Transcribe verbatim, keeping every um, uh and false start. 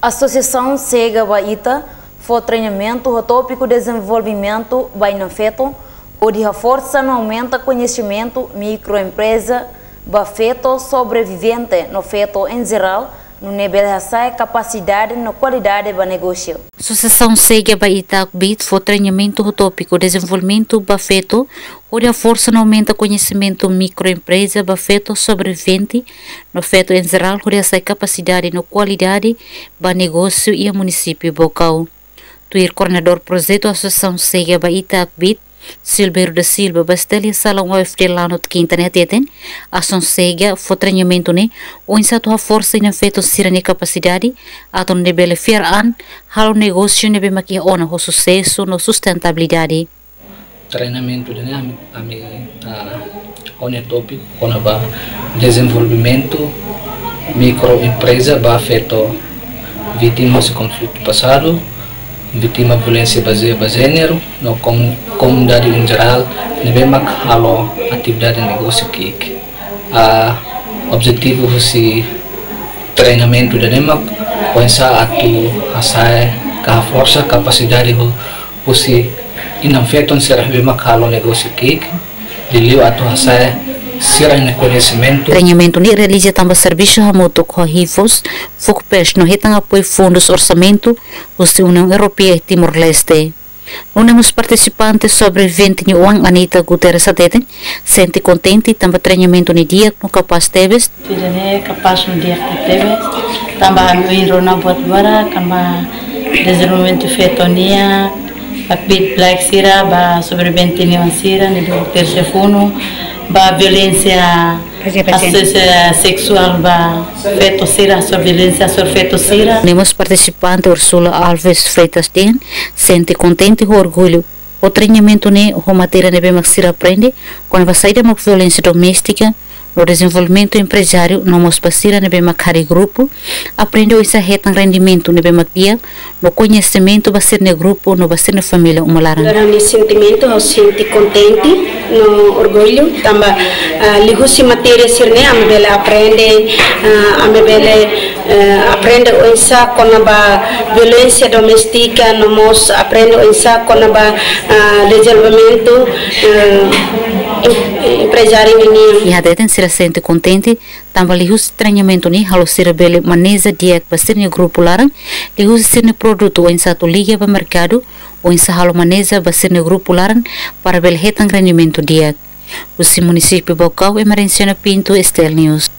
Asosiasaun Sega ba Ita fó treinamentu ho tópiku dezenvolvimentu ba inan-feton, hodi haforsa no aumenta koñesimentu mikroempreza ba feto sobrevivente no feto em geral, nune'e bele hasa'e kapasidade no kualidade ba negósiu. Asosiasaun Sega ba Ita Akbit fó treinamentu ho tópiku dezenvolvimentu ba feto, hodi haforsa no aumenta koñesimentu mikroempreza ba feto sobrevivente no feto em geral, hodi hasa'e kapasidade no kualidade ba negósiu iha munisípiu Baucau. Tuir koordenadór projetu Asosiasaun Sega ba Ita Akbit, Silveiro da Silva, ba STL iha sala O F D Lanut Kinta ne'e hateten, Asosiasaun Sega fó treinamentu ne'e oinsá atu haforsa inan-feton sira-nia kapasidade atu nune'e bele fiar an halo negósiu ne'ebé mak iha ona ho susesu no sustentabilidade. Treinamentu ida-ne'e ami, ami, ah, ha'u-nia tópiku kona-ba dezenvolvimentu mikroempreza ba feto vítima husi konflitu pasadu, vítima violénsia bazeia ba jéneru, no komu-, komunidade em geral ne'ebé mak halo atividade negósiu ki'ik. Ah, objetivu husi treinamentu ida-ne'e mak oinsá atu hasa'e ka haforsa kapasidade ho husi inan-feton sira ne'ebé mak halo negósiu ki'ik, liuliu atu hasa'e sira-nia koñesimentu. Treinamentu ne'e realiza tanba servisu hamutuk ho HIVOS, Fukpes no hetan apoiu fundus orsamentu husi Uniaun Europeia iha Timor-Leste. Nune'e mós partisipante sobrevivente nia oan Anita Guterres hateten, sente kontente tanba treinamentu ne'e di'ak no kapás tebes. Ida-ne'e kapás no di'ak tebes, tanba ami ohin rona buat barak, kona-ba dezenvolvimentu feto nian, ba kbiit-black sira, ba sobrevivente nia oan sira, ne'ebé terse funu, ba violénsia, bazeia ba jéneru, asesu seksuál ba feto sira, hasoru violénsia hasoru feto sira. Nune'e mós partisipante Ursula Alves Freitas dehan, sente kontente ho orgullu ho treinamentu ne'e ho matéria ne'ebé mak sira aprende, kona-ba saida mak violénsia doméstika, no dezenvolvimentu emprezáriu, no mós ba sira ne'ebé mak harii grupu, aprende oinsá hetan rendimentu ne'ebé mak di'ak, no koñesimentu ba sira-nia grupu, no ba sira-nia família uma laran. Agora ami sentimentu, ha'u sente kontente no orgullu, tanba, ah, liuhusi matéria sira-ne'e, ami bele aprende, ah, ami bele eh, aprende oinsá kona-ba violénsia doméstika, no mós aprende oinsá kona-ba, ah, dezenvolvimentu, eh, em-, emprezáriu nian. Iha hateten sira sente kontente, tanba liuhusi treinamentu ne'e halo sira bele maneja di'ak ba sira-nia grupu laran, liuhusi sira-nia produtu oinsá atu liga ba merkadu, oinsá halo maneja ba sira-nia grupu laran, para bele hetan rendimentu di'ak. Husi munisípiu Baucau, Emerenciana Pinto, STL News.